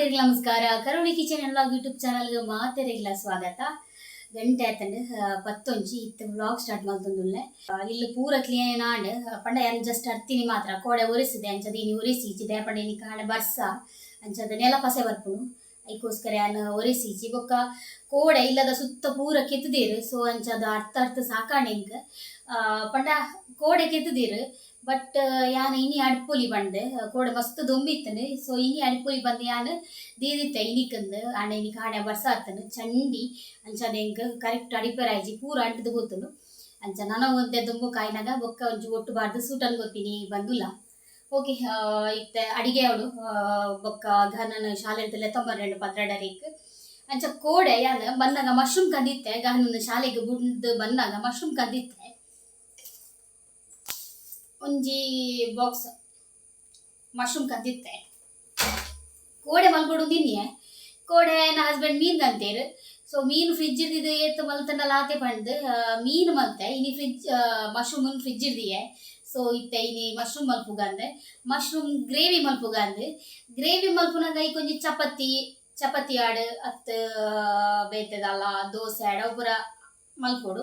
ಮಾತೆರಿಗ್ಲ ನಮಸ್ಕಾರ. ಕರುಣಿ ಕಿಚನ್ ಎಲ್ಲ ಯೂಟ್ಯೂಬ್ ಚಾನಲ್ಗೆ ಮಾತೆರಿಗ್ಲ ಸ್ವಾಗತ. ಗಂಟೆ ಆತಂಡ್ 10:01 ಇತ್ತೆ ವ್ಲಾಗ್ ಸ್ಟಾರ್ಟ್ ಮಲ್ತೊಂದುಲ್ಲೆ. ಇಲ್ಲ್ ಪೂರ ಕ್ಲೀನ್ ಆಂಡ್. ಪಂಡ ಯಾನ್ ಜಸ್ಟ್ ಅರ್ತಿನಿ ಮಾತ್ರ ಕೋಡೆ ಒರೆಸಿದೆ ಅಂಚದ ಇನಿ ಒರೆಸಿಜಿದೆ ಪಂಡ ಇನಿ ಕಾಂಡೆ ಬರ್ಸ ಅಂಚದ ನೆಲ ಪಸೆ ಬರ್ಪುಂಡು ಐಕೋಸ್ಕರ ಯಾನ್ ಒರೆಸಿಜಿ. ಬೊಕ್ಕ ಕೋಡೆ ಇಲ್ಲದ ಸುತ್ತ ಪೂರ ಕೆತ್ತುದೇರು ಸೊ ಅಂಚದ ಅರ್ಥ ಅರ್ಥ ಸಾಕಾಂಡ್ ಎಂಕ್. ಪಂಡ ಕೋಡೆ ಕೆತ್ತುದೇರು ಬಟ್ ಯಾನ್ ಇನಿ ಅಡ್ಪೊಲಿ ಪಂದ್ ಕೋಡೆ ಮಸ್ತ್ ದೊಂಬಿ ಇತ್ತುಂಡು ಸೊ ಇನಿ ಅಡ್ಪೊಲಿ ಪಂದ್ ಯಾನ್ ದೀದಿತ್ತೆ ಇನಿಕಂದ್. ಆಂಡ ಇನಿ ಕಾಂಡೆ ಬರ್ಸ ಆತಂಡ್ ಚಂಡಿ ಅಂಚಾದ್ ಎಂಕ್ ಕರೆಕ್ಟ್ ಅಡಿಪೆರಾಯ್ಜಿ ಪೂರ ಅಂಟುದು ಪೋತುಂಡು. ಅಂಚ ನನ ಒಂತೆ ದೊಂಬು ಕಾಯಿನಾಗ ಬೊಕ್ಕ ಒಂಜಿ ಒಟ್ಟು ಬಾರ್ದು ಸೂಟನ್ ಕೊರ್ಪಿನಿ ಬಂದುಲ್ಲ. ಓಕೆ, ಇತ್ತೆ ಅಡಿಗೆ ಅವಳು ಬೊಕ್ಕ ಗಹನನ ಶಾಲೆ ಲೆತ್ತೊಂಬರೆಂಡು 12ಕ್. ಅಂಚ ಕೋಡೆ ಯಾನ್ ಬನ್ನಗ ಮಶ್ರೂಮ್ ಕಂದಿತ್ತೆ. ಗಹನನ ಶಾಲೆಗೆ ಬುಡ್ದು ಬನ್ನಗ ಮಶ್ರೂಮ್ ಕಂದಿತ್ತೆ. ಒಂಜಿ ಬಾಕ್ಸ್ ಮಶ್ರೂಮ್ ಕಂದಿತ್ತೆ. ಕೋಡೆ ಮಲ್ಪೊಡು ತಿನ್ನಿಯೆ. ಕೋಡೆ ಎನ್ನ ಹಸ್ಬೆಂಡ್ ಮೀನ್ ಕಂತೇರು. ಸೊ ಮೀನು ಫ್ರಿಜ್ ಇರ್ದಿದ್ದು ಏತ್ ಮಲ್ತಂಡಲ ಆತೆ ಪಂಡ್ ಮೀನು ಮಲ್ತೆ. ಇನಿ fridge mushroom fridge ಇರ್ದಿಯೆ. So ಇತ್ತೆ ಇನಿ ಮಶ್ರೂಮ್ ಮಲ್ಪುಗಂದೆ ಮಶ್ರೂಮ್ ಗ್ರೇವಿ ಮಲ್ಪುಗಂದ್. ಗ್ರೇವಿ ಮಲ್ಪುನಗ ಐಕೊಂಜಿ ಚಪಾತಿ ಚಪಾತಿ ಆಡ್ ಅತ್ ಬೇತೆದಲ್ಲ ದೋಸೆ ಆಡ್ ಅವು ಪೂರ ಮಲ್ಪೊಡು.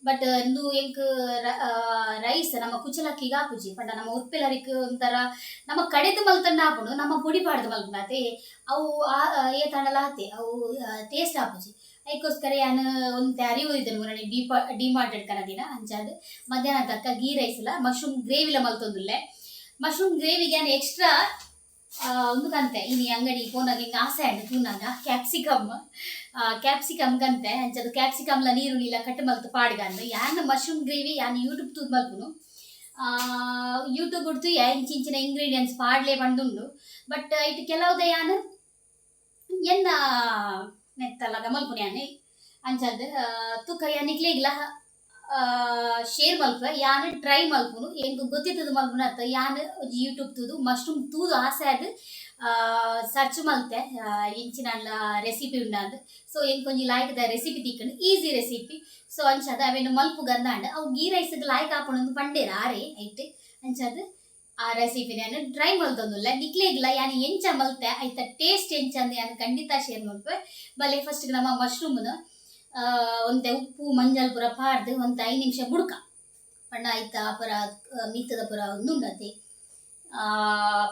ಬಟ್ ಇಂದು ಎಂಕ್ ರೈಸ್ ನಮ್ಮ ಕುಚಲಕ್ಕಿಗೆ ಆಪುಜಿ. ಪಂಡ ನಮ್ಮ ಉರ್ಪೆಲರಿಕ್ ಒಂಥರ ನಮ್ಮ ಕಡೆದು ಮಲ್ತಂಡ ಆಪುಂಡು, ನಮ್ಮ ಪೊಡಿ ಪಾಡ್ದು ಮಲ್ಪುಂಡು ಅವು ಏತಾಂಡಲ ಆತೆ ಅವು ಟೇಸ್ಟ್ ಆಪುಜಿ. ಐಕೋಸ್ಕರ ಯಾನ್ ಒಂತೆ ಅರಿವು ಇದ್ದನು ಮೊನ್ನೆ ಡಿಮಾರ್ಟ್ ಕನದಿನ ಅಂಚಾದ್ ಮಧ್ಯಾಹ್ನ ತಕ್ಕ ಗೀ ರೈಸ್ಲ ಮಶ್ರೂಮ್ ಗ್ರೇವಿಲ ಮಲ್ತೊಂದುಲ್ಲೆ. ಮಶ್ರೂಮ್ ಗ್ರೇವಿಗೆ ಯಾನ್ ಎಕ್ಸ್ಟ್ರಾ ಒಂದು ಕಂತೆ ಇನಿ ಅಂಗಡಿ ಪೋನಾಗ ಹಿಂಗೆ ಆಸೆ ಆಂಡ್ ತೂನಾಗ ಕ್ಯಾಪ್ಸಿಕಮ್ ಕ್ಯಾಪ್ಸಿಕಮ್ ಕಂತೆ. ಅಂಚದ ಕ್ಯಾಪ್ಸಿಕಮ್ಲ ನೀರುಳ್ಳಿಲ ಕಟ್ ಮಲ್ತ್ ಪಾಡ್ಗಂದ್. ಯಾನ್ ಮಶ್ರೂಮ್ ಗ್ರೇವಿ ಯಾನ್ ಯೂಟ್ಯೂಬ್ ತೂದ್ ಮಲ್ಪುನು. ಯೂಟ್ಯೂಬ್ ತೂಯೆ ಇಂಚಿಂಚಿನ ಇಂಗ್ರೀಡಿಯೆಂಟ್ಸ್ ಪಾಡ್ಲೆ ಪಂಡುಂಡು. ಬಟ್ ಐಟ್ ಕೆಲವುದ ಯಾನ್ ಎನ್ನ ನೆತ್ತಲಗ ಮಲ್ಪುನು ಯಾನ್. ಅಂಚಾದ್ ತುಕ ಯಾನ್ ನಿಕ್ಲೆಗ್ಲ ಶೇರ್ ಮಲ್ಪುವೆ. ಯಾನ್ ಟ್ರೈ ಮಲ್ಪುನು ಎಂಕ್ ಗೊತ್ತಿತ್ತದ ಮಲ್ಪುನ ಅತ್ತ. ಯಾನ್ ಒಂಜಿ ಯೂಟ್ಯೂಬ್ ತೂದು ಮಶ್ರೂಮ್ ತೂದು ಆಸೆ ಆದ್ ಸರ್ಚ್ ಮಲ್ತೆ ಇಂಚಿನ ರೆಸಿಪಿ ಉಂಡಾಂದ್. ಸೊ ಎಂಕ್ ಒಂಜಿ ಲಾಯ್ಕದ ರೆಸಿಪಿ ತಿಕ್ಕಂಡು, easy recipe. So ಅಂಚಾದ್ ಅವೆನ್ ಮಲ್ಪುಗಂದಾಂಡ್. ಅವು ಗೀ ರೈಸ್ಗ್ ಲಾಯ್ಕ್ ಆಪುಂಡು ಪಂಡೇರ್ ಆರೇ ಐಟ್. ಅಂಚಾದ್ ಆ ರೆಸಿಪಿ ಯಾನ್ ಟ್ರೈ ಮಲ್ತೊಂದುಲ್ಲೆ. ನಿಕ್ಲೆಗ್ಲ ಯಾನ್ ಎಂಚ ಮಲ್ತೆ ಐತ ಟೇಸ್ಟ್ ಎಂಚ ಅಂದ್ ಯಾನ್ ಖಂಡಿತ ಶೇರ್ ಮಲ್ಪುವೆ. ಬಲೆ ಫಸ್ಟ್ ನಮ್ಮ ಮಶ್ರೂಮ್ನ ಒಂತೆ ಉಪ್ಪು ಮಂಜಲ್ ಪೂರ ಪಾಡ್ದು ಒಂತೆ 5 ನಿಮಿಷ ಬುಡ್ಕ ಪಂಡ ಐತ ಪೂರ ಮೀತದ ಪೂರ ಉಂದುಂಡತೆ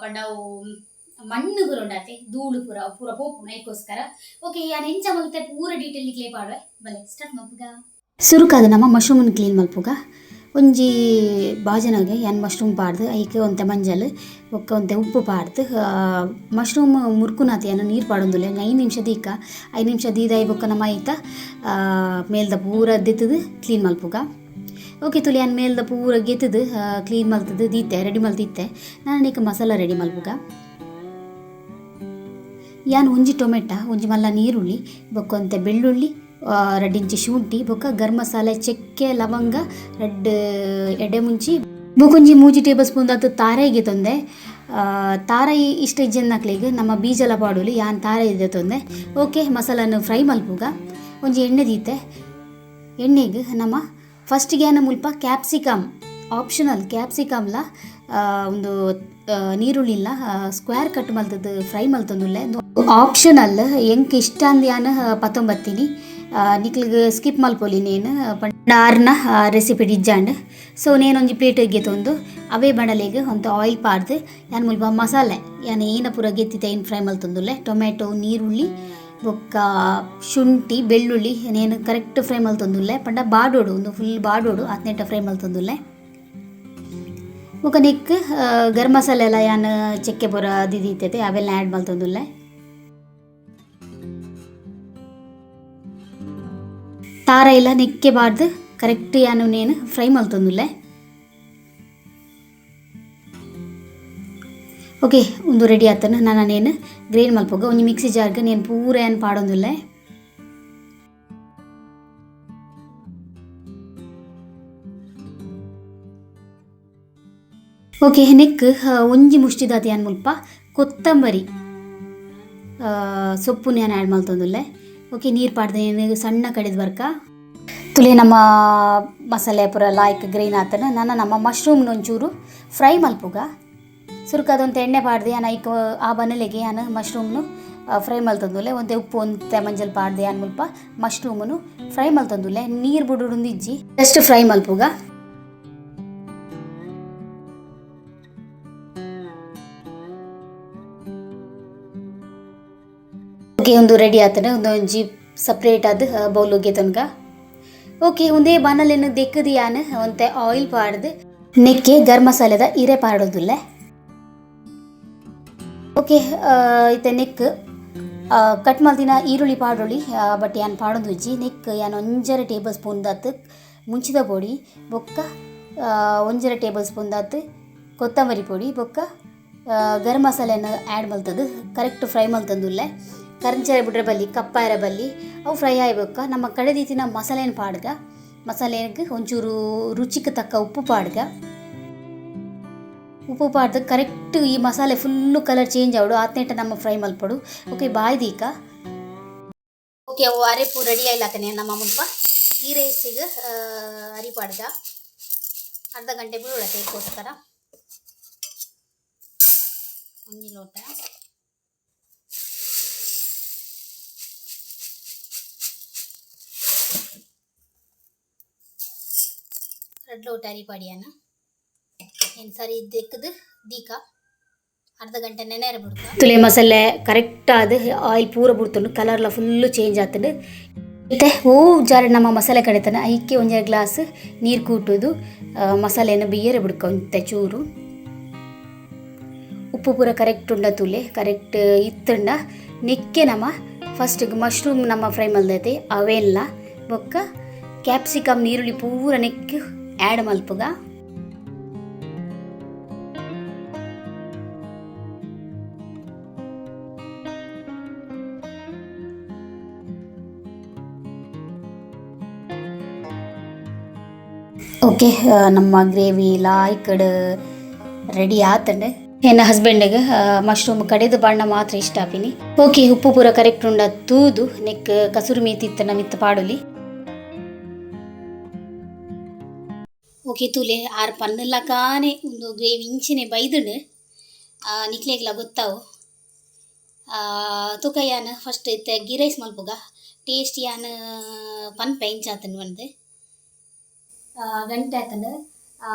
ಪಂಡ ಅವು ಮಣ್ಣು ಪೂರ ಉಂಡತೆ ಧೂಳು ಪೂರ ಪೂರ ಪೋಪುಂಡು ಐಕೋಸ್ಕರ. ಓಕೆ, ಯಾನ್ ಎಂಚ ಮಲ್ತೆ ಪೂರ ಡೀಟೇಲ್ ನಿಕ್ಲೆ ಪಾಡುವೆ. ಬಲೆ ಸ್ಟಾರ್ಟ್ ಮಲ್ಪುಗ. ಸುರುಕಾದ ನಮ್ಮ ಮಶ್ರೂಮನ್ನು ಕ್ಲೀನ್ ಮಲ್ಪುಗ. ಒಂಜಿ ಬಾಜನಗೆ ಯಾನ್ ಮಶ್ರೂಮ್ ಪಾಡ್ದು ಐಕ್ ಒಂತೆ ಮಂಜಲ್ ಬೊಕ್ಕ ಒಂತೆ ಉಪ್ಪು ಪಾಡ್ದು ಮಶ್ರೂಮ್ ಮುರ್ಕುನಾತೆ ಯಾನ್ ನೀರು ಪಾಡೊಂದುಲ್ಲೆ. 5 ನಿಮಿಷ ದೀಕ 5 ನಿಮಿಷ ದೀದಾಯಿ ಬೊಕ್ಕ ನಮ್ಮ ಐತ ಮೇಲ್ದ ಪೂರ ದೆತ್ತುದು ಕ್ಲೀನ್ ಮಲ್ಪುಗ. ಓಕೆ ತುಲಿ ಯಾನ್ ಮೇಲ್ದ ಪೂರ ಗೆತ್ತುದು ಕ್ಲೀನ್ ಮಲ್ತದು ದೀತೆ ರೆಡಿ ಮಲ್ತಿತ್ತೆ. ನಾನು ಇಕ ಮಸಾಲ ರೆಡಿ ಮಲ್ಪುಗ. ಯಾನ್ ಒಂಜಿ ಟೊಮೆಟೊ ಒಂಜಿ ಮಲ್ಲ ನೀರುಳ್ಳಿ ಬೊಕ್ಕ ಒಂತೆ ಬೆಳ್ಳುಳ್ಳಿ 2 ಇಂಚಿ ಶುಂಠಿ ಬೊಕ್ಕ ಗರಂ ಮಸಾಲೆ ಚಕ್ಕೆ ಲವಂಗ 2 ಎಡೆಮುಂಚಿ ಬೊಕೊಂಜಿ 3 ಟೇಬಲ್ ಸ್ಪೂನ್ ದಾತ್ ತಾರಾಯಿಗೆ ತೊಂದೆ. ತಾರಾಯಿ ಇಷ್ಟ ಇಜ್ಜನ್ನಕ್ಲೆಗ್ ನಮ್ಮ ಬೀಜಲ ಪಾಡೋಲಿ ಯಾನ್ ತಾರಾಯಿ ತೊಂದೆ. Okay, ಮಸಾಲನ್ನು fry ಮಲ್ಪುಗ. ಒಂಜಿ ಎಣ್ಣೆ ದೀತೆ. ಎಣ್ಣೆಗ್ ನಮ್ಮ ಫಸ್ಟ್ಗೆ ಯಾನ ಮುಲ್ಪ ಕ್ಯಾಪ್ಸಿಕಮ್ ಆಪ್ಷನಲ್ ಕ್ಯಾಪ್ಸಿಕಮ್ಲ ಒಂದು ನೀರುಳ್ಳಿಲ್ಲ ಸ್ಕ್ವೇರ್ ಕಟ್ ಮಲ್ತದ್ದು ಫ್ರೈ ಮಲ್ತೊಂದುಲ್ಲೆ. ಆಪ್ಷನಲ್ ಎಂಕ್ ಇಷ್ಟ ಅಂದ್ ಯಾನ್ ಪತ್ತೊಂಬತ್ತೀನಿ. ನಿಕ್ಲೆಗ್ ಸ್ಕಿಪ್ ಮಲ್ಪೊಲಿ ನೇನು ಪಂಡ ಆರ್ನ ರೆಸಿಪಿ ಇಜ್ಜಾಂಡ್. ಸೊ ನೇನೊಂಜಿ ಪ್ಲೇಟ್ ಗೆತೊಂದು ಅವೇ ಬಣಲೆಗ್ ಒಂತೆ ಆಯಿಲ್ ಪಾಡ್ದು ಯಾನ್ ಮುಲ್ಪ ಮಸಾಲೆ ಯಾನ್ ಏನ ಪೂರ ಗೆತ್ತಿತ್ತೆ ಐನ್ ಫ್ರೈ ಮಲ್ತೊಂದುಲ್ಲೆ. ಟೊಮೆಟೊ ನೀರುಳ್ಳಿ ಬೊಕ್ಕ ಶುಂಠಿ ಬೆಳ್ಳುಳ್ಳಿ ನೇನು ಕರೆಕ್ಟ್ ಫ್ರೈ ಮಲ್ತೊಂದುಲ್ಲೆ. ಪಂಡ ಬಾಡೋಡು ಒಂದು ಫುಲ್ ಬಾಡೋಡು ಆತ್ನೆಟ್ಟ ಫ್ರೈ ಮಲ್ತೊಂದುಲ್ಲೆ. ಬೊಕ್ಕ ನೆಕ್ ಗರಂ ಮಸಾಲೆ ಎಲ್ಲ ಯಾನ್ ಚಕ್ಕೆ ಪೂರ ದಿದಿತ್ತತೆ ಅವೆಲ್ಲ ಆ್ಯಡ್ ಮಲ್ತೊಂದುಲ್ಲೆ. ತಾರಾಯಿಲ ನೆಕ್ಕೆ ಬಾರ್ದು ಕರೆಕ್ಟ್ ಯಾನು ನೇನು ಫ್ರೈ ಮಲ್ತೊಂದುಲ್ಲೆ. ಓಕೆ, ಒಂದು ರೆಡಿ ಆತನ. ನಾನು ನೇನು ಗ್ರೈಂಡ್ ಮಲ್ಪುಗ. ಒಂಜಿ ಮಿಕ್ಸಿ ಜಾರ್ಗ್ ನೇನು ಪೂರ ಯಾನ್ ಪಾಡೊಂದುಲ್ಲೆ. ಓಕೆ, ನೆಕ್ ಒಂಜಿ ಮುಷ್ಟಿದಾತ ಯಾನ್ ಮುಲ್ಪ ಕೊತ್ತಂಬರಿ ಸೊಪ್ಪು ಯಾನ್ ಆ್ಯಡ್ ಮಲ್ತೊಂದುಲ್ಲೆ. ಓಕೆ, ನೀರು ಪಾಡ್ದು ನೇನು ಸಣ್ಣ ಕಡೆದು ಬರ್ಕ. ತುಲೆ ನಮ್ಮ ಮಸಾಲೆ ಪೂರ ಲಾಯ್ಕ್ ಗ್ರೈನ್ ಆತನ. ನಾನು ನಮ್ಮ ಮಶ್ರೂಮ್ನ ಒಂಚೂರು ಫ್ರೈ ಮಲ್ಪುಗ. ಸುರುಕಾದೊಂತೆ ಎಣ್ಣೆ ಪಾಡ್ದು ಯಾನ್ ಐಕ್ ಆ ಬನಲೆಗೆ ಯಾನ್ ಮಶ್ರೂಮ್ನು ಫ್ರೈ ಮಲ್ತೊಂದುಲ್ಲೆ. ಒಂತೆ ಉಪ್ಪು ಒಂತೆ ಮಂಜಲ್ ಪಾಡ್ದೆ ಯಾನ್ ಮುಲ್ಪ ಮಶ್ರೂಮುನು ಫ್ರೈ ಮಲ್ತೊಂದುಲ್ಲೆ. ನೀರು ಬುಡುಡುಂದಿಜ್ಜಿ, ಜಸ್ಟ್ ಫ್ರೈ ಮಲ್ಪುಗ. ಓಕೆ, ಒಂದು ರೆಡಿ ಆತನೆ. ಒಂದೊಂಜಿ ಸಪ್ರೇಟ್ ಆದ್ ಬೌಲ್ ಗೆತೊನ್ಗ. ಓಕೆ, ಒಂದೇ ಬಾಣಲೆನ್ ದೆಕ್ಕುದು ಯಾನ್ ಒಂತೆ ಆಯಿಲ್ ಪಾಡ್ದು ನೆಕ್ಕೆ ಗರಂ ಮಸಾಲೆದ ಇರೆ ಪಾಡೊಂದುಲ್ಲೆ. ಓಕೆ, ಇತ್ತೆ ನೆಕ್ ಕಟ್ ಮಲ್ತಿನ ಈರುಳ್ಳಿ ಪಾಡೊಳಿ, ಬಟ್ ಯಾನ್ ಪಾಡೊಂದುಜ್ಜಿ. ನೆಕ್ ಯಾನ್ 1.5 ಟೇಬಲ್ ಸ್ಪೂನ್ ದಾತ್ ಮುಂಚಿದ ಪೊಡಿ ಬೊಕ್ಕ 1.5 ಟೇಬಲ್ ಸ್ಪೂನ್ ದಾತ್ ಕೊತ್ತಂಬರಿ ಪೊಡಿ ಬೊಕ್ಕ ಗರಂ ಮಸಾಲೆನ್ ಆ್ಯಡ್ ಮಲ್ತದು ಕರೆಕ್ಟ್ ಫ್ರೈ ಮಲ್ತೊಂದುಲ್ಲೆ. ಕರಂಚರೆ ಬುಡ್ರೆ ಬಲ್ಲಿ, ಕಪ್ಪಾಯರ ಬಲ್ಲಿ, ಅವು ಫ್ರೈ ಆಯ್ಬೊಕ್ಕ ನಮ್ಮ ಕಡೆದೀತಿನ ಮಸಾಲೆನ್ ಪಾಡ್ಗ. ಮಸಾಲೆಗ್ ಒಂಚೂರು ರುಚಿಗೆ ತಕ್ಕ ಉಪ್ಪು ಪಾಡ್ಗ. ಉಪ್ಪು ಪಾಡ್ದು ಕರೆಕ್ಟ್ ಈ ಮಸಾಲೆ ಫುಲ್ಲು ಕಲರ್ ಚೇಂಜ್ ಆವಡು ಆತ್ನೇಟ ನಮ್ಮ ಫ್ರೈ ಮಲ್ಪೊಡು. Okay, boy ದೀಕ. ಓಕೆ, ಅವು ಅರೆಪು ರೆಡಿ ಆಯ್ಲಾತನೆ. ನಮ್ಮ ಮುಲ್ಪ ಗೀ ರೈಸಿಗೆ ಅರಿ ಪಾಡ್ಗ. ಅರ್ಧ ಗಂಟೆ ಬಿಡೋಳತೆ ಇದಕ್ಕೋಸ್ಕರ. ಒಂಜಿ ಲೋಟ, ರಡ್ಡ್ ಲೋಟ ಅರಿ ಪಾಡಿಯಾನ. ಏನು ಸರಿ ದೆಕ್ಕದು ದೀಕ ಅರ್ಧ ಗಂಟೆ ನೆನೆರ ಬುಡ್ಕ. ತುಲೆ ಮಸಾಲೆ ಕರೆಕ್ಟ್ ಆದ್ ಆಯಿಲ್ ಪೂರ ಬುಡ್ತುಂಡು, ಕಲರ್ಲ ಫುಲ್ಲು ಚೇಂಜ್ ಆತುಂಡು. ಇತ್ತೆ ಓ ಜಾರ ನಮ್ಮ ಮಸಾಲೆ ಕಡೆತನ ಐಕೆ ಒಂಜಿ ಗ್ಲಾಸ್ ನೀರು ಕೂಟುದು ಮಸಾಲೆಯನ್ನು ಬಿಯ್ಯರೆ ಬುಡ್ಕ. ಒಂತೆ ಚೂರು ಉಪ್ಪು ಪೂರ ಕರೆಕ್ಟ್ ಉಂಡ ತುಲೆ. ಕರೆಕ್ಟ್ ಇತ್ತುಂಡ ನೆಕ್ಕೆ ನಮ್ಮ ಫಸ್ಟ್ ಮಶ್ರೂಮ್ ನಮ್ಮ ಫ್ರೈ ಮಲ್ದೈತೆ ಅವೆಲ್ಲ ಬೊಕ್ಕ ಕ್ಯಾಪ್ಸಿಕಮ್ ನೀರುಳ್ಳಿ ಪೂರ ನೆಕ್ ಆ್ಯಡ್ ಮಲ್ಪುಗ. ಓಕೆ, ನಮ್ಮ ಗ್ರೇವಿ ಲಾಯ್ಕಡ್ ರೆಡಿ ಆತಂಡೆ. ಎನ್ನ ಹಸ್ಬೆಂಡ್ಗೆ ಮಶ್ರೂಮ್ ಕಡೆದು ಬಣ್ಣ ಮಾತ್ರ ಇಷ್ಟ ಆಪಿನಿ. ಓಕೆ, ಉಪ್ಪು ಪೂರ ಕರೆಕ್ಟ್ ಉಂಡ ತೂದು ನೆಕ್ ಕಸೂರಿ ಮೇತಿ ಇತ್ತನ ಮಿತ್ತ ಪಾಡೊಲಿ. ಓಕೆ, ತೂಲೆ ಆರ್ ಪನ್ನುಲಕಾನೆ ಉಂದು ಗ್ರೇವಿ ಇಂಚಿನೆ ಬೈದುಂಡು. ನಿಕ್ಲೆಗ್ಲ ಗೊತ್ತಾವು. ತುಕ ಯಾನ್ ಫಸ್ಟ್ ಇತ್ತೆ ಗೀ ರೈಸ್ ಮಲ್ಪುಗ. ಟೇಸ್ಟ್ ಯಾನ್ ಪನ್ಪೆ ಇಂಚಾತನ್ ಪಂದ್. ಗಂಟೆ ಆತಂಡ್,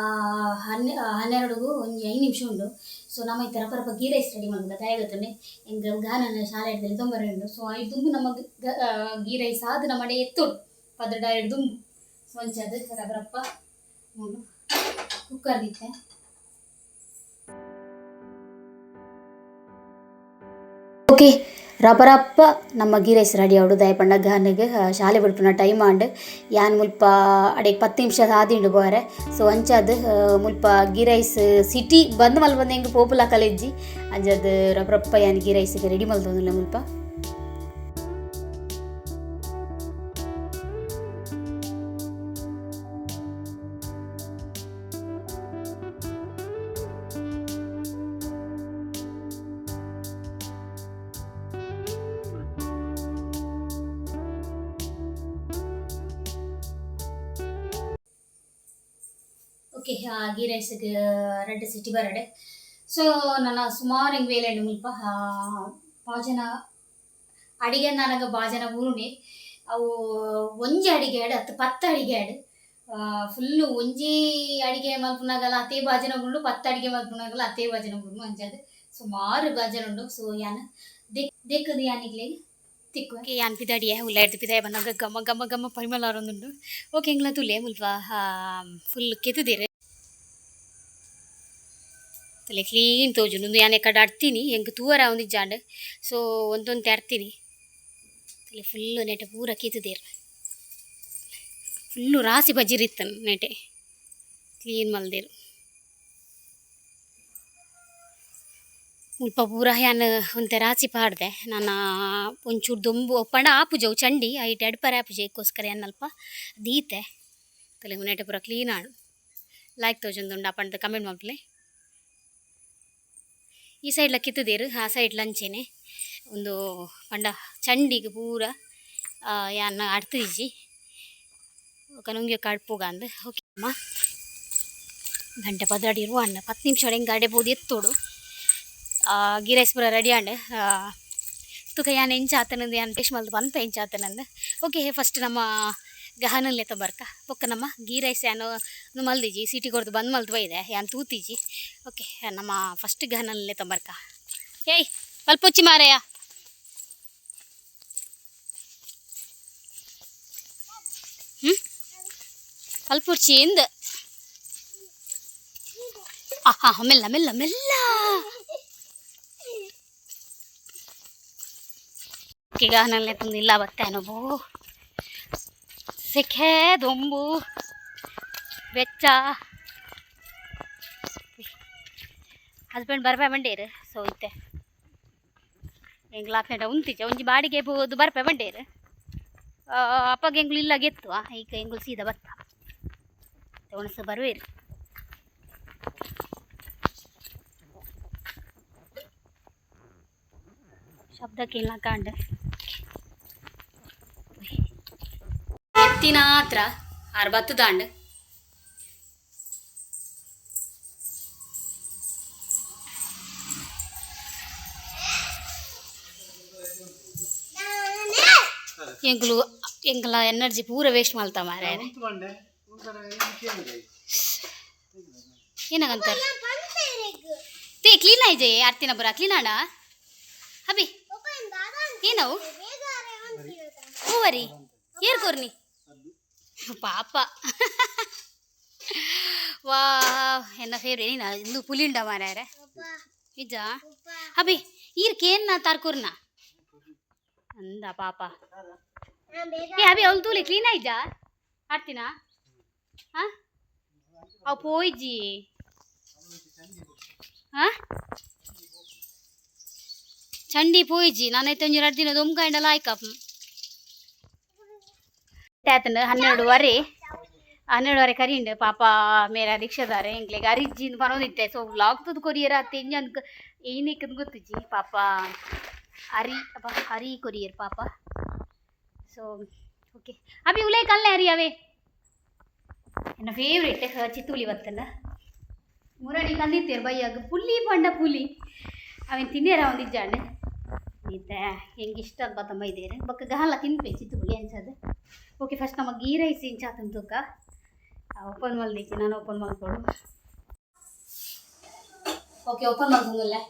12ಗೂ ಒಂಜಿ 5 ನಿಮಿಷ ಉಂಡು. ಸೊ ನಮ್ಮ ಇತ್ತೆ ರಪ ರಪ ಗೀ ರೈಸ್ ರೆಡಿ ಮಲ್ಪುಗ. ದಾಯೆ ಗೊತ್ತುಂಡೆ, ಎಂಕ್ ಗಾನನ ಶಾಲೆ ಹಿಡ್ದಲ್ಲಿ ತೊಂಬರೆ ಉಂಡು. ಸೊ ಐಟ್ ದುಂಬು ನಮ್ಮ ಗೀ ರೈಸ್ ಆದ್ ನಮ್ಮಡೆ ಎತ್ತೊಡು ಪದ್ರಡ ದುಂಬು. ಸೊ ಅಂಚಾದ್ ರಪ ರಪ ಮೂಲು ಕುಕ್ಕರ್ ದಿತ್ತೆ. ಓಕೆ, ರಪರಪ್ಪ ನಮ್ಮ ಗೀ ರೈಸ್ ರೆಡಿ ಆವಡು. ದಾಯೆ ಪಂಡ ಗಾನಗ್ ಶಾಲೆ ಬುಡ್ಪುನ ಟೈಮ್ ಆಂಡ್. ಯಾನ್ ಮುಲ್ಪ ಅಡೆಗ್ 10 ನಿಮಿಷ ಆದಿಂಡು ಪೋರೆ. ಸೊ ಅಂಚಾದ್ ಮುಲ್ಪ ಗೀ ರೈಸ್ ಸಿಟಿ ಬಂದ್ ಮಲ್ಪಂದೆ ಎಂಕ್ ಪೋಪುಲ ಕಲೆಜ್ಜಿ. ಅಂಚಾದ್ ರಪರಪ್ಪ ಯಾನ್ ಗೀ ರೈಸ್ ರೆಡಿ ಮಲ್ತೊಂದುಲ್ಲೆ ಮುಲ್ಪ. ಓಕೆ, ಗೀ ರೈಸ್ಗೆ ರಡ್ಡ್ ಸಿಟಿ ಬರಡೆ. ಸೊ ನನ್ನ ಸುಮಾರು ಎಂಕ್ ಬೇಲೆ ಉಂಡು ಮುಲ್ಪ. ಪಾಜನ ಅಡಿಗೆ ನನಗ ಬಾಜನ ಬೂರುನೆ. ಅವು ಒಂಜಿ ಅಡಿಗೆ ಆಡ್ ಅತ್ತು 10 ಅಡಿಗೆ ಆಡ್. ಫುಲ್ಲು ಒಂಜಿ ಅಡಿಗೆ ಮಲ್ಪುನಾಗಲ ಅತೇ ಬಾಜನ ಉಂಡು, 10 ಅಡಿಗೆ ಮಲ್ಪುನಾಗಲ ಅತೇ ಬಾಜನ ಉಂಡು. ಅಂಚಾದ್ ಸುಮಾರು ಬಾಜನ ಉಂಡು. ಸೊ ಯಾನ್ ದೆಕ್ಕದು ಯಾನ್ ನಿಕ್ಲೆಗ್ ತಿಕ್ಕು. ಓಕೆ, ಯಾನ್ ಪಿದಾಡಿಯೆ ಉಲ್ಲಾಯ್ದು ಪಿದಾಯಿ ಬನ್ನಗ ಘಮ ಘಮ ಘಮ ಪರಿಮಳ ಆರೊಂದುಂಡು. ಓಕೆ, ಎಂಕ್ಲ ತೂಲೆ ಮುಲ್ಪ ಫುಲ್ ಕೆತ್ತುದೆರ್. ತಲೆ ಕ್ಲೀನ್ ತೋಜುಂಡು. ಉಂದು ಯಾನ್ ಎಕ್ಕಡ ಅಡ್ತೀನಿ, ಎಂಕ್ ತೂವರ ಆವೊಂದಿಜ್ಜಾಂಡ್. ಸೊ ಒಂತೊಂತೆ ಅಡ್ತೀನಿ. ತಲೆ ಫುಲ್ಲು ನೆಟೆ ಪೂರ ಕೆತ್ತುದೆರ್. ಫುಲ್ಲು ರಾಸಿ ಬಜ್ಜಿರ್ ಇತ್ತನ್ ನೆಟೆ ಕ್ಲೀನ್ ಮಲ್ದೆರ್. ಮುಲ್ಪ ಪೂರ ಯಾನ್ ಒಂತೆ ರಾಸಿ ಪಾಡ್ದೆ. ನನ ಒಂಚೂರು ದೊಂಬು ಪಂಡ ಆಪುಜಿ ಅವು ಚಂಡಿ ಐಟ್ ಎಡ್ಪರೆ ಆಪುಜಿ. ಐಕೋಸ್ಕರ ಯಾನ್ ಅಲ್ಪ ದೀತೆ. ತಲೆ ನೆಟೆ ಪೂರ ಕ್ಲೀನ್ ಆಂಡ್. ಲಾಯ್ಕ್ ತೋಜೊಂದುಂಡು ಪಂದ್ ಕಮೆಂಟ್ ಮಲ್ಪುಲೆ. ಈ ಸೈಡ್ಲ ಕಿತ್ತುದೆರ್, ಆ ಸೈಡ್ಲ ಅಂಚೆನೆ. ಉಂದು ಪಂಡ ಚಂಡಿಗ್ ಪೂರ ಯಾನ್ ಅಡ್ತಿಜ್ಜಿ. ಬೊಕ ನುಂಗಿಯೊಕ್ಕ ಅಡ್ಪುಗ ಅಂದ್. ಓಕೆ ಅಮ್ಮ, ಗಂಟೆ 12 ಇರ್ವ ಆಂಡ್. 10 ನಿಮಿಷ ಎಂಕ್ ಅಡೆ ಪೋದು ಎತ್ತೊಡು. ಗೀ ರೈಸ್ ಪೂರ ರೆಡಿ ಆಂಡ್. ತುಕ ಯಾನ್ ಎಂಚ ಆತನಂದು ಯಾನ್ ಟೇಸ್ಟ್ ಮಲ್ದು ಪನ್ಪ ಎಂಚ ಆತನಂದು. ಓಕೆ, ಫಸ್ಟ್ ನಮ್ಮ ಗಹನಲ್ಲೆ ಬರ್ಕ ಬೊಕ್ಕ ನಮ್ಮ ಗೀ ರೈಸ್ ಯಾನು ಮಲ್ದಿಜಿ, ಸಿಟಿ ಕೊರ್ದು ಬಂದ್ ಮಲ್ದು ಬೈದೆ ಯಾನ್ ತೂತಿಜಿ. ಓಕೆ, ನಮ್ಮ ಫಸ್ಟ್ ಗಹನಲ್ಲೆ ತೊಂಬರ್ಕ. ಏಯ್ ಪಲ್ಪೊಚ್ಚಿ ಮಾರಯ್ಯ. ಹ್ಞೂ ಪಲ್ಪುರ್ಚಿ ಎಂದ. ಆಹಾ, ಮೆಲ್ಲ ಮೆಲ್ಲ ಮೆಲ್ಲ. ಈಗ ನಲ್ಲೆ ತಂದು ಇಲ್ಲ ಬತ್ತೇನೋ ಸೆಖೆ ದೊಂಬು ಬೆಚ್ಚ. ಹಸ್ಬೆಂಡ್ ಬರ್ಪೆ ಬಂಡೇರು. ಸೊ ಇತ್ತೆ ಎಂಗ್ಲ ಉಂತಿಚ ಒಂಜಿ ಬಾಡಿಗೆ ಪೋದು ಬರ್ಪೆ ಬಂಡೇರು. ಅಪ್ಪಗೆ ಎಂಗ್ಲು ಇಲ್ಲ ಗೆತ್ತುವ. ಈಗ ಎಂಗ್ಲು ಸೀದಾ ಬತ್ತ ಒಣಸು ಬರುವೇರು. ಶಬ್ದಕ್ಕೆ ಕಾಂಡ ಎತ್ತಿನ ಹತ್ರ ಅರವತ್ತು ದಾಂಡ್. ಎಂಕುಲು ಎಂಕಲ ಎನರ್ಜಿ ಪೂರ ವೇಸ್ಟ್ ಮಲ್ತ ಮಾರೆ. ಏನಾಗಂತಾರೆ ತೇ ಕ್ಲೀನ್ ಆಯ್ಜೆ ಆರ್ತಿನ ಬರ ಕ್ಲೀನ್ ಆಡ ಅಭಿ. ಏನವು ಹೂವರಿ ಏರ್ ಕೊರ್ನಿ ಪಾಪ. ವಾ, ಎನ್ನ ಫೇವ್ರೇಟ್ ಏನ ಇಂದು ಪುಲಿಂಡ ಮಾರ್ಯಾರೆ ನಿಜ. ಅಭಿ, ಈರ್ ಕೇನ್ನ ತಾರ್ಕೂರ್ನ ಅಂದ ಪಾಪ. ಏ ಅಭಿ, ಅವಳು ತೂಲಿ ಕ್ಲೀನ್ ಆಯ್ಜಾ ಆಡ್ತೀನ. ಹಾ, ಅವು ಪೋಯ್ಜಿ. ಹಾ, ಚಂಡಿ ಪೋಯ್ಜಿ. ನಾನೈತೆ ಒಂಜಿ 2 ದಿನ ದೊಂಬ ಲಾಯ್ಕ ಆತಂಡು. 12:30, 12:30 ಕರಿಂಡು. ಪಾಪ ಮೇರ ರಿಕ್ಷಾದಾರೆ ಎಂಕ್ಲೆಗ್ ಅರಿಜ್ಜಿಂದ್ ಪನೊಂದಿತ್ತೆ. ಸೊ ವ್ಲಾಗ್ ತೂದು ಕೊರಿಯರ್ ಅತ್ತೆ ಇಂಜ ಅಂದ್ ಏನಿಕ್ಕಂದ್ ಗೊತ್ತುಜ್ಜಿ. ಪಾಪ ಅರಿ ಅಪ್ಪ ಹರಿ ಕೊರಿಯರ್ ಪಾಪ. ಸೊ ಓಕೆ ಅಭಿ, ಉಲೇ ಕಲ್ಲೆ ಹರಿ ಅವೇ. ಎನ್ನ ಫೇವ್ರೇಟ್ ಚಿತ್ತುಳಿ ಬತ್ತಲ್ಲ ಮುರಳಿ ಕಂದಿತ್ತೇರು ಬೈಯಾಗ ಪುಲಿ ಪಂಡ ಪುಲಿ ಅವೇನು ತಿನ್ನಿಯರ ಒಂದಿಜ್ಜಾಂಡ್ ಈತೆ. ಹೆಂಗೆ ಇಷ್ಟ ಅಂತ ತಮ್ಮ ಇದ್ದೇನೆ ಬೊಕ್ಕ ಗಹಲ ತಿನ್ಪೆ ಚಿತ್ತುಪುಳಿ ಅನ್ಸದು. ಓಕೆ, ಫಸ್ಟ್ ನಮ್ಮ ಗೀ ರೈಸ್ ಇಂಚಾತನ್ ತೂಕ. ಓಪನ್ ಮಲ್ದಿಚ್ಚಿ ನಾನು ಓಪನ್ ಮಲ್ಕೊಡು. ಓಕೆ, ಓಪನ್ ಮಲ್ತೊಂದುಲ್ಲೆ.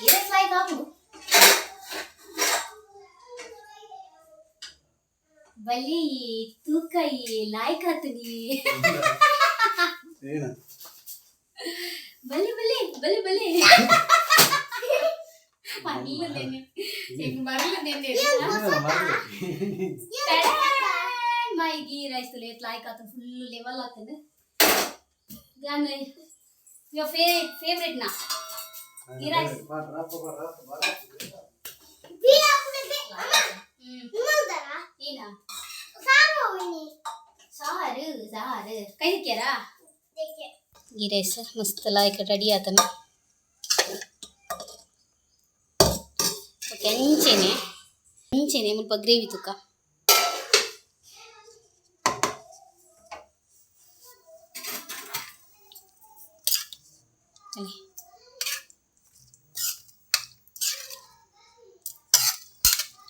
ಗೀ ರೈಸ್ ಲಾಯ್ಕ್ ಆಪುಂಡು. ಬಲಿ ತೂಕ ಈ ಲಾಯ್ಕ್ ಆತನಿ. ಏನ? ಬಲಿ ಬಲಿ ಬಲಿ ಬಲಿ ಮರ್ಲದೇನೆ ಹೆಂಗ್ ಮರ್ಲದೇನೆ. ಮೈ ಗೀ ರೈಸ್ ತುಲೆ ಲಾಯ್ಕ್ ಆತು, ಫುಲ್ ಲೆವೆಲ್ ಆತನ. ಗಾನ your favourite ನಾ ಗೀ ರೈಸ್. ಏನ ಸಾರು ಸಾರು ಕೈ ಹಾಕ್ಯಾರಾ. ಗೀ ರೈಸ್ ಮಸ್ತ್ ಲಾಯ್ಕ್ ರೆಡಿ ಆತನ. ಓಕೆ, ಅಂಚೆನೆ ಅಂಚೆನೆ ಮುಲ್ಪ ಗ್ರೇವಿ ತುಕ್ಕ.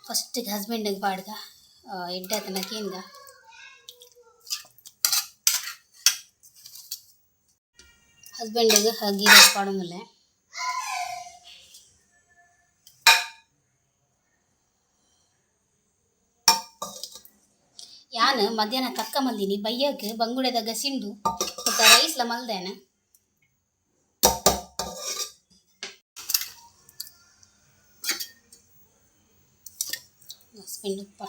ಫಸ್ಟಿಗೆ ಹಸ್ಬೆಂಡಿಗೆ ಪಾಡ್ಗ ಎಡ್ಡೆ ಆತನ ಕೇನ್ಗ. ಹಸ್ಬೆಂಡಿಗೆ ಗೀ ರೈಸ್ ಪಾಡೊಂದುಲ್ಲೆ. ಯಾನ್ ಮಧ್ಯಾಹ್ನ ತಕ್ಕ ಮಲ್ದಿನಿ ಬಯ್ಯಗ್ ಬಂಗುಡೆದ ಗಸಿಂಡು ಬೊಕ್ಕ ರೈಸ್ಲ ಮಲ್ದೇನ. ಹಸ್ಬೆಂಡ್ ಉಪ್ಪ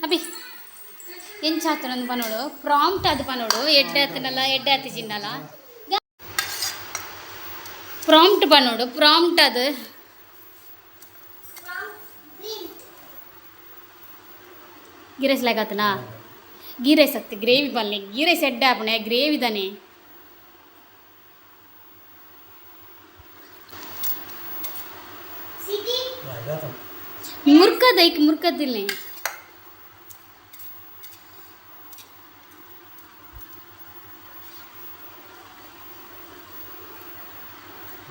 ಅಭಿ ಎಂಚ ಆತನಂದು ಪನೋಡು, ಪ್ರಾಂಪ್ಟ್ ಅದು ಪನೋಡು. ಎಡ್ಡೆ ಆತನಲ್ಲ, ಎಡ್ಡೆ ಆತಿ ಚಿನ್ನಲ್ಲ. ಪ್ರಾಂಪ್ಟ್ ಪನೋಡು, ಪ್ರಾಂಪ್ಟ್ ಅದು. ಗೀ ರೈಸ್ ಲಾಯ್ಕ್ ಆತನಾ? ಗೀ ರೈಸ್ ಅತ್ತೆ, ಗ್ರೇವಿ ಪಲ್ಲೆ. ಗೀ ರೈಸ್ ಎಡ್ಡೆ ಆಪುಂಡು, ಗ್ರೇವಿ ತಾನೆ. ದೈಕ್ ಮುರ್ಕದಿಲ್ಲ.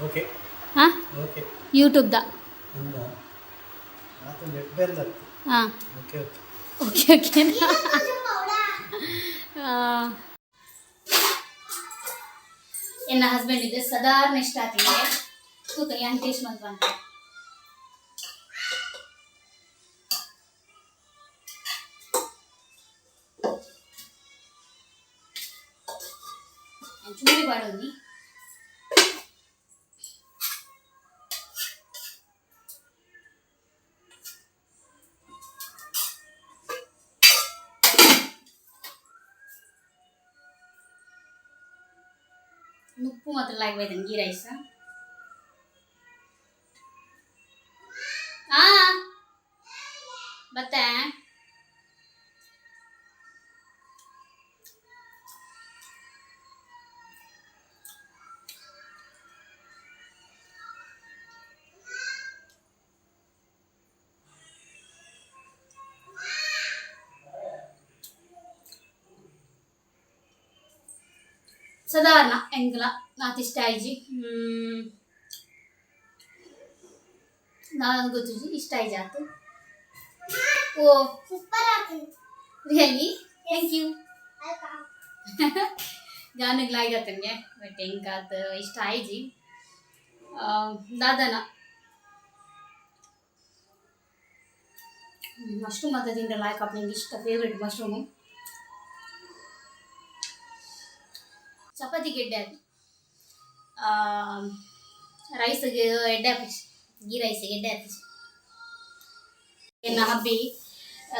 ಓಕೆ. ಹಾ. ಓಕೆ. ಯೂಟ್ಯೂಬ್ದ. ಅಂದ ಆತ ಎಡ್ಡೆ ಅಂದತ್ತು. ಹಾಂ. Okay okay. Okay okay. ಎನ್ನ ಹಸ್ಬೆಂಡ್ ಇದೆ ಸಾಧಾರಣ ಇಷ್ಟ ಆತಿಗೆ ತೂಕ ಯಾನ್ ಟೇಸ್ಟ್ ಮಂತ್ ಬಂತ. ಚೂರಿ ಪಾಡೋನಿ. ನುಪ್ಪು ಮಾತ್ರ ಲಾಗ್ ಬೈದನ್ ಗೀ ರೈಸ್. ಆ ಬತ್ತ. ಸಾಧಾರಣ ಎಂಕಲ ನಾತಿಷ್ಟ ಆಯ್ಜಿ. ನಾನು ಗೊತ್ತಿಜಿ, ಇಷ್ಟ ಆಯ್ಜಿ ಆತು. ಓ. ಸೂಪರ್ ಆಗ್ತದೆ. Really? Thank you. ಜಾನುಗ್ ಲಾಯ್ಗತ್ತಂಗೆ, ಬಟ್ ಎಂಕಾತ್ ಇಷ್ಟ ಆಯ್ಜಿ. ದಾದನ ಮಶ್ರೂಮ್ ಮಾತ್ರ ತಿಂದ್ರೆ ಲಾಯ್ಕ್ ಆಪ್. ನಂಗೆ ಇಷ್ಟ, ಫೇವ್ರೆಟ್ ಮಶ್ರೂಮು. ಚಪಾತಿ ಗೆಡ್ಡೆ ಅದು ರೈಸ್ಗೆ ಎಡ್ಡೆ ಹಾಕಿಸಿ, ಗೀ ರೈಸ್ಗೆ ಎಡ್ಡೆ ಹಾಕಿಸಿ. ಎನ್ನ ಹಬ್ಬಿ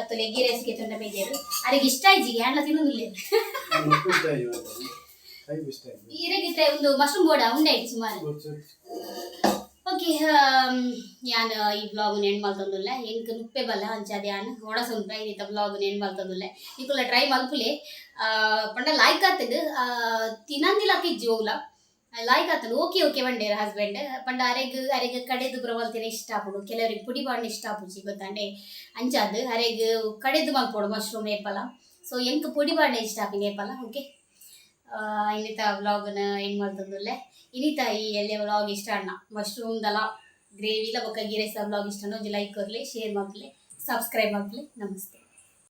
ತುಲೆ ಗೀ ರೈಸ್ಗೆ ತೊಂಡ ಬೇಜಾರು. ಅರೆಗೆ ಇಷ್ಟ ಆಯ್ಜಿಗೆ ಹ್ಯಾಂಡ್ಲ ತಿನ್ನೋದಿಲ್ಲ. ಇರಗಿತ್ತೆ ಒಂದು ಮಶ್ರೂಮ್ ಬೋಡ ಉಂಡೆ ಆಯ್ತು ಸುಮಾರು. ಓಕೆ, ಯಾನ್ ಈ ಬ್ಲಾಗ್ ಎಂಡ್ ಮಲ್ತೊಂದುಲ್ಲೆ. ಎಂಕ್ ನುಪ್ಪೆ ಬಲ್ಲ ಅಂಚಾದ ಯಾನ್ ಒಣಸುಂಪ ಇನ್ನಿತ ಬ್ಲಾಗ್ ಎಂಡ್ ಮಲ್ತೊಂದುಲ್ಲೆ. ನಿಕುಲ ಟ್ರೈ ಮಲ್ಪುಲೆ. ಪಂಡ ಲಾಯ್ಕ್ ಆತಂಡ್. ತಿನಂದಿಲ ಕಿಜ್ಜಿ ಓವ್ಲ ಲಾಯ್ಕ್ ಆತಂಡ್. ಓಕೆ ಓಕೆ ಬಂಡೇರ್ ಹಸ್ಬೆಂಡ್. ಪಂಡ ಅರೆಗ್ ಅರೆಗ್ ಕಡೆದು ಪೂರ ಮಲ್ತಿನ ಇಷ್ಟ ಆಪುಂಡು. ಕೆಲವರಿಗೆ ಪುಡಿ ಪಾಡ್ನ ಇಷ್ಟ ಆಪುಜಿ ಗೊತ್ತಾಂಡೆ. ಅಂಚಾದ್ ಅರೆಗ್ ಕಡೆದು ಮಲ್ಪೊಡು ಮಶ್ರೂಮ್ ಏಪಲ. ಸೊ ಎಂಕ್ ಪೊಡಿ ಪಾಡ್ನ ಇಷ್ಟ ಆಪಿನ ಏಪಲ. ಓಕೆ, ಇನ್ನಿತ ವ್ಲಾಗ್ನ ಎಂಡ್ ಮಲ್ತೊಂದುಲ್ಲೆ. ಇನ್ನಿತ ಈ ಎಲ್ಲೆ ವ್ಲಾಗ್ ಇಷ್ಟ ಅಣ್ಣ, ಮಶ್ರೂಮ್ದಲ ಗ್ರೇವಿಲ ಬೊಕ್ಕ ಗೀ ರೈಸ್ ವ್ಲಾಗ್ ಇಷ್ಟ ಒಂಜಿ ಲೈಕ್ ಕೊರ್ಲೆ, ಶೇರ್ ಮಲ್ಪುಲೆ, ಸಬ್ಸ್ಕ್ರೈಬ್ ಮಲ್ಪುಲೆ. ನಮಸ್ತೆ.